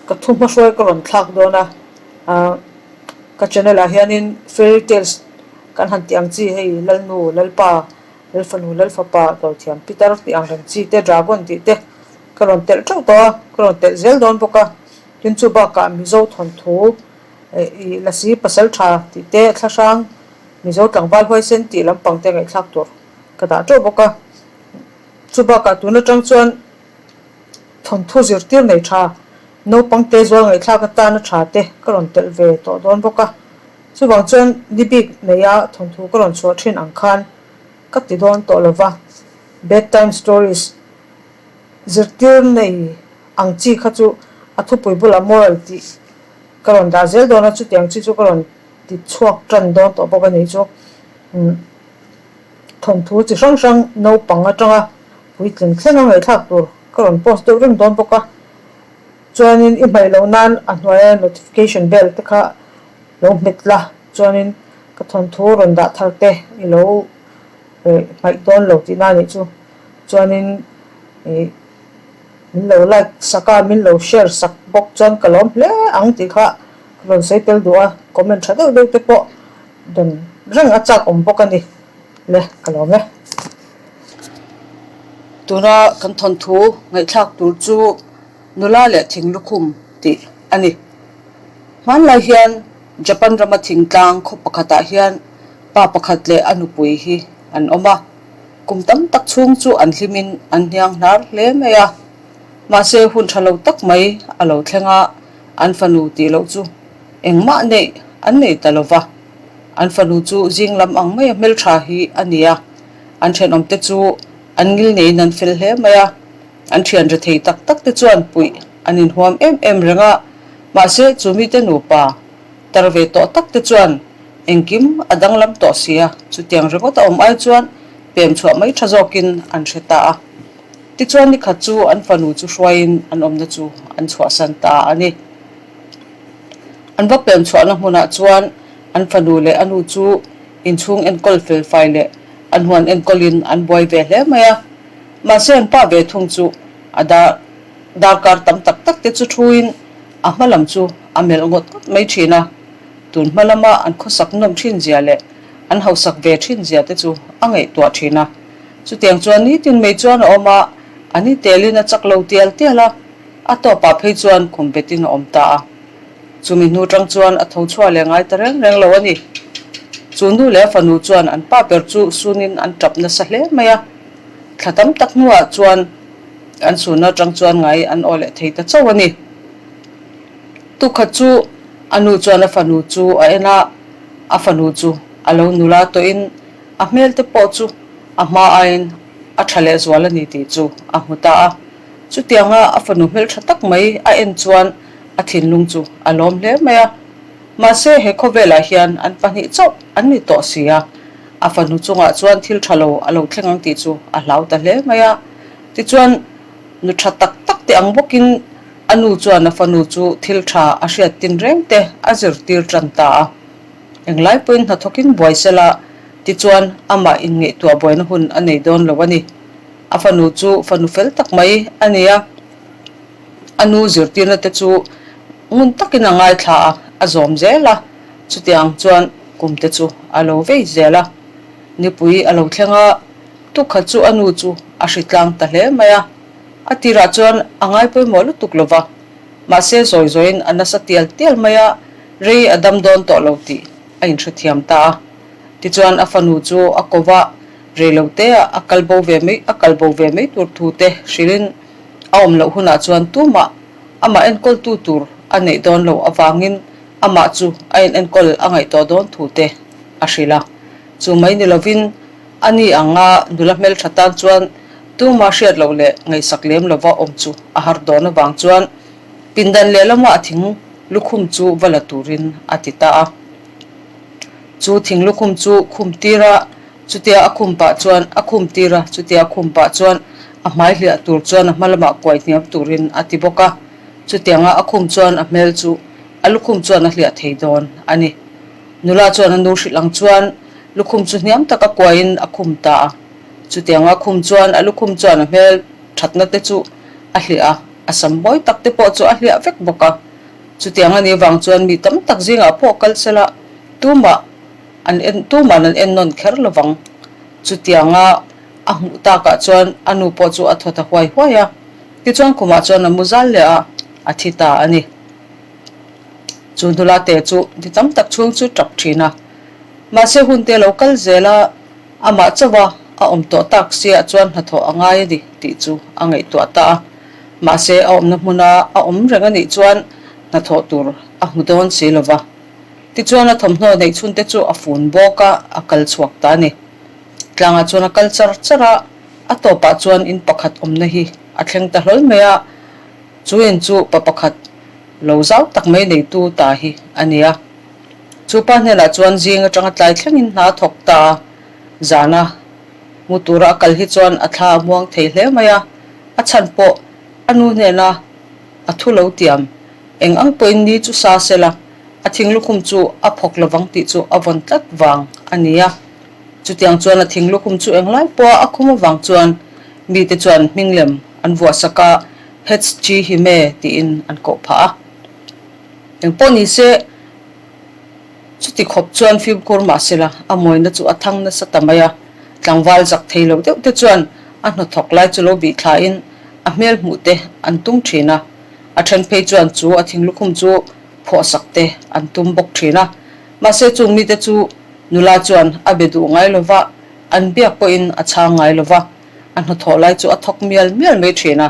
Ka thu hmahruai ka rawn thlak dawn a, ah ka channel ah hianin fairy tales kan han tih ang chi hei Lalnu, Lalpa, Lalfanu, Lalfapa, Dawithiam Pitar tih ang reng chi te, Dragon tih te ka rawn telh teuh tawh a, ka rawn telh zel dawn bawk a. Tin chu bakah Mizo thawnthu ih Lasi Pasal Tha tih te, Thlahrang Mizo Tlangval Huaisen tih lampang te ngaihthlak tur ka dah teuh bawk a. Chu bakah tun atang chuan thawnthu zirtir nei tha, naupang te zual ngaihthlak atana tha te ka rawn telh ve tawh dawn bawk a. Chuvang chuan ni bik neia thawnthu ka rawn chhuah thin ang khan ka ti dawn tawh lo va, Bedtime stories zirtir nei ang chi kha chu a thupui bulah moral tih ka rawn dah zel dawn a, chutiang chi chu ka rawn ti chhuak tan dawn tawh bawk a ni chu. Thawnthu chi hrang hrang naupang atanga puitling thlenga ngaihthlak tur ka rawn post deuh reng dawn bawk a, chuanin i hmaih loh nan a hnuaia notification bell te kha lo hmet la, chuanin ka thawnthu rawn dah thar te i lo hmaih dawn lo tihna a nih chu, chuanin ih min lo like sak a, min lo share sak bawk chuan ka lawm hle ang tih kha ka rawn sawi tel duh a, comment tha deuh deuh te pawh dawn reng a chak awm bawk a ni le ka lawm e. Tuna kan thawnthu ngaihthlak tur chu nula leh thing lukhum tih a ni. Hmanlai hian Japan rama thingtlang khaw pakhatah hian pa pakhat leh a nupui hi an awm a. Kum tam tak chhung chu an hlimin an hniang hnar hle mai a. Mahse hun tha lo tak mai a lo thleng a, an fanu tih loh chu engmah neih an nei ta lo va. An fanu chu zing lam ang maia hmeltha hi a ni a, an thenawmte chu an ngil neiin an fel hle mai a. An thian rethei tak tak te chuan puih an inhuam em em reng a, mahse chu mite nupa tar ve tawh tak te chuan engkim a danglam tawh si a, chutiang ringawt a awm ai chuan pem chhuah mai tha zawkin an hre ta a. Tichuan nikhat chu an fanu chu hruaiin an awmna chu an chhuahsan ta a ni. An va pem chhuahna hmunah chuan an fanu leh a nu chu inchhung enkawl fel fai leh an huan enkawlin an buai ve hle mai a. Mahse an pa ve thung chu a dar darkar tam tak tak te chu thuin a hma lam chu a melh ngawt ngawt mai thin a. Tun hma lama an khawsak nawm thin zia leh an hausak ve thin zia te chu a ngaihtuah thin a. Chutiang chuan nitin mai chuan a awm a, a ni telin a chak lo tial tial a, a tawpah phei chuan khum betin a awm ta a. Chumi hnu tang chuan a tho chhuah leh ngai ta reng reng lo a ni. Chu nu leh a fanu chuan an pa ber chu sunin an tap nasa hle mai a. Thla tam tak hnuah chuan an sunna atang chuan ngai an aw leh thei ta chauh a ni. Tukhat chu a nu chuan a fanu chu a en a, a fanu chu a lo nula tawhin a hmel te pawh chu a hma aiin a tha leh zual a ni tih chu a hmu ta a. Chutianga a fanu hmeltha tak mai a en chuan a thinlung chu a lawm hle mai a. Mahse he khawvelah hian an pahnih chauh an ni tawh si a, a fanu chungah chuan thil tha lo a lo thleng ang tih chu a hlau ta hle mai a. Tichuan nu tha tak tak te ang bawkin a nu chuan a fanu chu thil tha a hriat tin reng te a zirtir tan ta a. Englai pawhin hnathawkin buai sela, tichuan amah inngaihtuah buaina hun a nei dawn lo a ni. A fanu chu fanu fel tak mai a ni a. A nu zirtirna te chu ngun takin a ngaithla a, a zawm zel a, chutiang chuan kum te chu a lo vei zel a. Nipui a lo thleng a, tukhat chu a nu chu a hri tlang ta hle mai a. A tirah chuan a ngai pawimawh lutuk lo va, mahse zawi zawiin a nasa tial tial mai a, rei a dam dawn tawh lo tih a inhrethiam ta a. Tichuan a fanu chu a ko va, reiloteah a kal bo ve mai a kal bo ve mai tur thu te hrilhin A awm loh hunah chuan tumah amah enkawltu tur a neih dawn loh avangin amah chu a in enkawl a ngaihtuah dawn thu te a hrilh a. Chu mai ni lovin a ni anga nula hmeltha tan chuan tumah hriat loh leh ngaihsak lem lova awm chu a har dawn avang chuan pindan lehlama a thing lukhum chu va la turin a ti ta a. Chu thing lukhum chu khum tira Chutia a khum pah chuan a khum tir a, chutia a khum pah chuan a hmai hliah tur chuan a hma lamah kuai hniam turin a ti bawk a. Chutianga a khum chuan a hmel chu a lukhum chuan a hliah thei dawn a ni. Nula chuan a nu hrilh ang chuan lukhum chu hniam taka kuaiin a khum ta a. Chutianga a khum chuan a lukhum chuan a hmel thatna te chu a hliah a. A sam mawi tak te pawh chu a hliah vek bawk a. Chutiang a nih vang chuan mi tam tak zingah pawh kal sela tumah an en tuman an en nawn kher lovang. Chutianga a hmuh takah chuan a nu pawh chu a thaw ta huai huai a. Tichuan khumah chuan a mu zal leh a, a thi ta a ni. Chu nula te chu ni tam tak chhung chu tap thin a. Mahse hun te lo kal zel a, amah chauh a a awm tawh tak siah chuan hnathawh a ngai a ni tih chu a ngaihtuah ta a. Mahse a awmna hmuna a awm reng a nih chuan hnathawh tur a hmu dawn si lo va. Tichuan a thawmhnaw neih chhun te chu a fun bawk a, a kal chhuak ta a ni. Tlangah chuan a kal char char a, a tawpah chuan in pakhat awmna hi a thleng ta hlawl mai a. Chu in chu pa pakhat lo zau tak mai neitu ta hi a ni a. Chu pa hnenah chuan zing atanga tlai thlengin hna a thawk ta a, zana mu tura a kal hi chuan a thla a muang thei hle mai a, a chhan pawh a nu hnena a thu lo tiam eng ang pawhin ni chu sa sela a thinglukhum chu a phawk lovang tih chu a vawn tlat vang a ni a. Chutiang chuan a thinglukhum chu englai pawha a khum avang chuan mite chuan hming lem an vuahsak a, HG Hime tiin an koh phah a. Engpawh ni se, chuti khawp chuan fimkhur mah sela a mawina chu a thang nasa ta mai a. Tlangval zak thei lo deuh te chuan a hnathawk lai chu lo bih thlain a hmel hmuh te an tum thin a. A then phei chuan chu a thinglukhum chu phawhsak te an tum bawk thin a. Mahse chung mite chu nula chuan a be duh ngai lo va, an biak pawhin a chhang ngai lo va. A hnathawh lai chu a thawk mial mial mai thin a,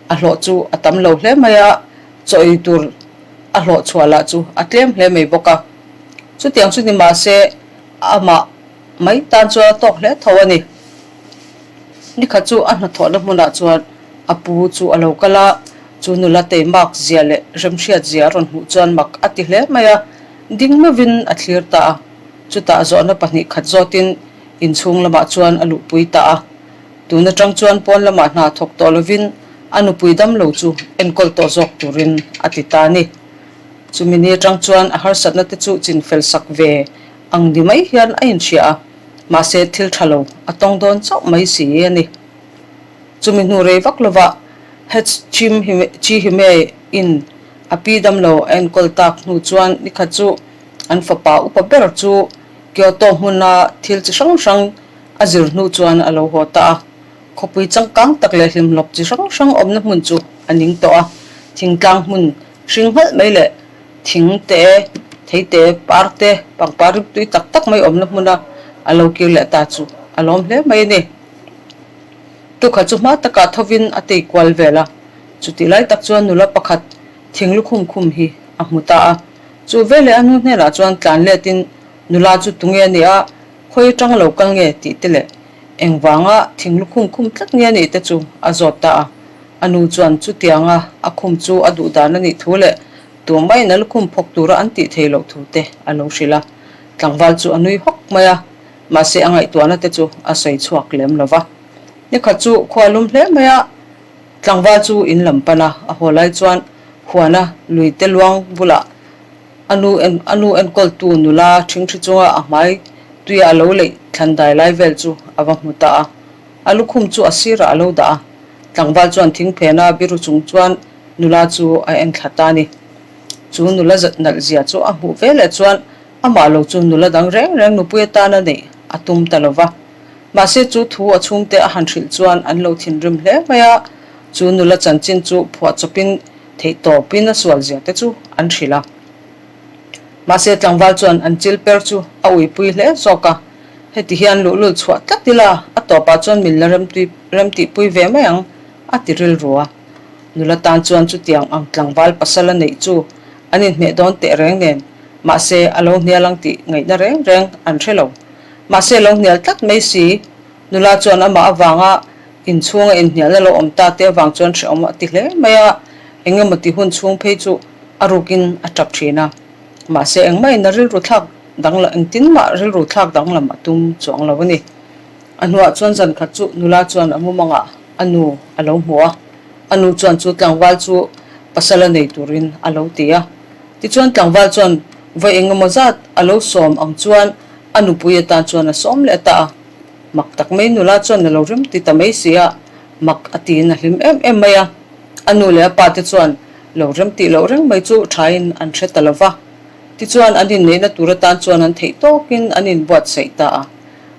a hlawh chu a tam lo hle mai a, chaw ei tur a hlawh chhuah lah chu a tlem hle mai bawk a. Chutiang chu ni mah se amah mai tan chuan a tawk hle tho a ni. Nikhat chu a hnathawhna hmunah chuan a pu chu a lo kal a, chu nula tei mak zia leh remhriat zia a rawn hmuh chuan mak a ti hle mai a, ding meuhin a thlir ta a. Chutah zawhna pahnih khat zawtin inchhung lamah chuan a luhpui ta a. Tun atang chuan pawn lamah hna thawk tawh lovin a nupui dam lo chu enkawl tawh zawk turin a ti ta a ni. Chumi ni atang chuan a harsatna te chu chinfel sak ve ang ni mai hian a inhria a, mahse thil tha lo a tawng dawn chauh mai si a ni. Chumi hnu rei vak lovah Hchimhime in a pi dam lo a enkawl tak hnu chuan nikhat chu an fapa upa ber chu Kyoto hmuna thil chi hrang hrang a zir hnu chuan a lo haw ta a. Khawpui changkang tak leh hlimhlawp chi hrang hrang awmna hmun chu a ning tawh a, thingtlang hmun hring nghalh mai leh thing te, thei te, par te, pangpar rim tui tak tak mai awmna hmuna a lo kir leh ta chu a lawm hle mai a ni. Tukha chu hma takah thovin a tei kual vel a, chutih lai tak chuan nula pakhat thing lukhum khum hi a hmu ta a. Chu veleh a nu hnenah chuan tlan letin nula chu tunge a nih a, khawi atanga lo kal nge tih te leh engvanga thing lukhum khum tlat nge a nih te chu a zawt ta a. A nu chuan chutianga a khum chu a duh dan a nih thu leh tumah in a lukhum phawk tura an tih thei loh thu te a lo hrilh a. Tlangval chu a nui hawk mai a, mahse a ngaihtuahna te chu a sawi chhuak lem lo va. Nikhat chu khua lum hle mai a, tlangval chu in lam pan a, a haw lai chuan huana lui te luang bulah a nu en a nu enkawltu nula ṭhingṭhi chunga a hmai tuia a lo leih thlan dai lai vel chu a va hmu ta a. A lukhum chu a sirah a lo dah a, tlangval chuan thing phena biru chung chuan nula chu a en thla ta a ni. Chu nula nalh zia chu a hmuh ve leh chuan amah lo chu nula dang reng reng nupui atana neih a tum ta lo va. Mahse chu thu a chhungte a han hrilh chuan an lo thinrim hle mai a, chu nula chanchin chu phuahchawpin theihtawpin a sual zia te chu an hrilh a. Mahse tlangval chuan an chil per chu a uipui hle zawk a, heti hian luhlul chhuah tlat ila a tawpah chuan min la remtihpui ve mai ang a ti rilru a. Nula tan chuan chutiang ang tlangval pasal a neih chu an inhmeh dawn teh reng nen, mahse a lo hnial ang tih ngaihna reng reng an hre lo. Mahse lo hnial tlat mai si, nula chuan amah avanga inchhunga inhnialna lo awm ta te avang chuan hrehawm a ti hle mai a, eng emaw ti hun chhung phei chu a rukin a tap thin a. Mahse engmah in a rilru thlak danglam engtin mah rilru thlak danglam a tum chuang lo a ni. A hnuah chuan zan khat chu nula chuan a mumangah a nu a lo hmu a, a nu chuan chu tlangval chu pasal a nei turin a lo ti a. Tichuan tlangval chuan vawi eng emaw zat a lo sawm ang chuan a nupui atan chuan a sawm leh ta a. Mak tak mai nula chuan a lo rim ti ta mai si a, mak a tiin a hlim em em mai a. A nu leh a pa te chuan lo rem tih loh reng mai chu thain an hre ta lo va. Tichuan an inneihna tur atan chuan an theih tawkin an inbuatsaih ta a.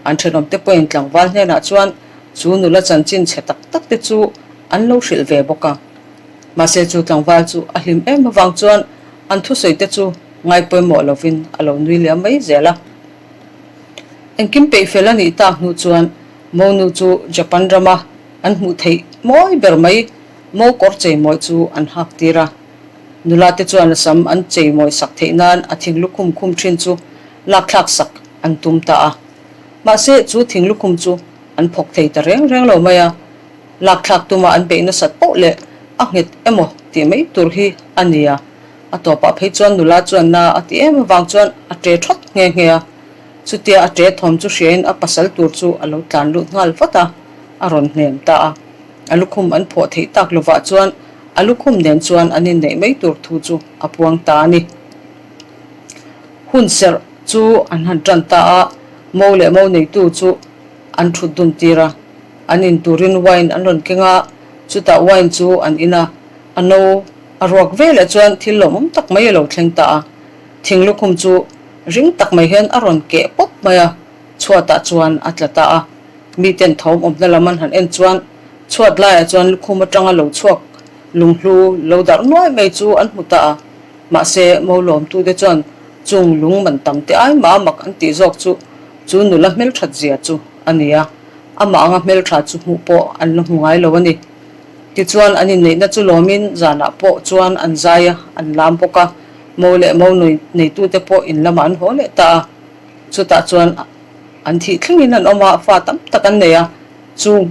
An thenawmte pawhin tlangval hnenah chuan chu nula chanchin chhe tak tak te chu an lo hrilh ve bawk a. Mahse chu tlangval chu a hlim em avang chuan an thusawi te chu ngai pawimawh lovin a lo nui liam mai zel a. Engkim peih fel a nih tak hnu chuan Monu chu Japan rama an hmuh theih mawi ber mai Mo kawr cheimawi chu an hak tir a. Nula te chuan a sam an cheimawi sak theih nan a thing lukhum khum thin chu lakthlak sak an tum ta a. Mahse chu thing lukhum chu an phawk thei ta reng reng lo mai a. Lakthlak tuma an beih nasat poh leh a nghet emaw tih mai tur hi a ni a. A tawpah phei chuan nula chuan na a ti em avang chuan a ṭe ṭhawt nghe nghe a. Chutia a ṭe thawm chu hriain a pasal tur chu a lo tlan lut nghal vat a, a rawn hnem ta a. A lukhum an phawh theih tak lovah chuan a lukhum nen chuan an inneih mai tur thu chu a puang ta a ni. Hun serh chu an han ṭan ta a, mo leh mo neitu chu an ṭhut dun tir a. An in turin wine an rawn keng a, chutah wine chu an in a, a no a ruak veleh chuan thil lawmawm tak mai a lo thleng ta a. Thing lukhum chu ring tak mai hian a rawn keh pawp mai a, chhuatah chuan a tla ta a. Miten thawm awmna lam an han en chuan chhuat laiah chuan lukhum atanga lo chhuak lunghlu lo darh nuai mai chu an hmu ta a. Mahse, Maulawmtute chuan chung lung man tam te ai mah a mak an tih zawk chu chu nula hmelthat zia chu a ni a, amah anga hmeltha chu hmuh pawh an la hmu ngai lo a ni. Tichuan an inneihna chu lawmin zanah pawh chuan an zai a, an lam bawk a, mo leh mo neitute pawh in lamah an haw leh ta a. Chutah chuan an thih thlengin an awm a, fa tam tak an nei a, chu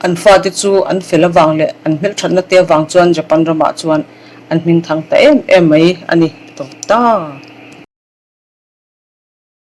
an fate chu an fel avang leh an hmelthatna te avang chuan Japan ramah chuan an hming thang ta em em mai a ni tawp ta.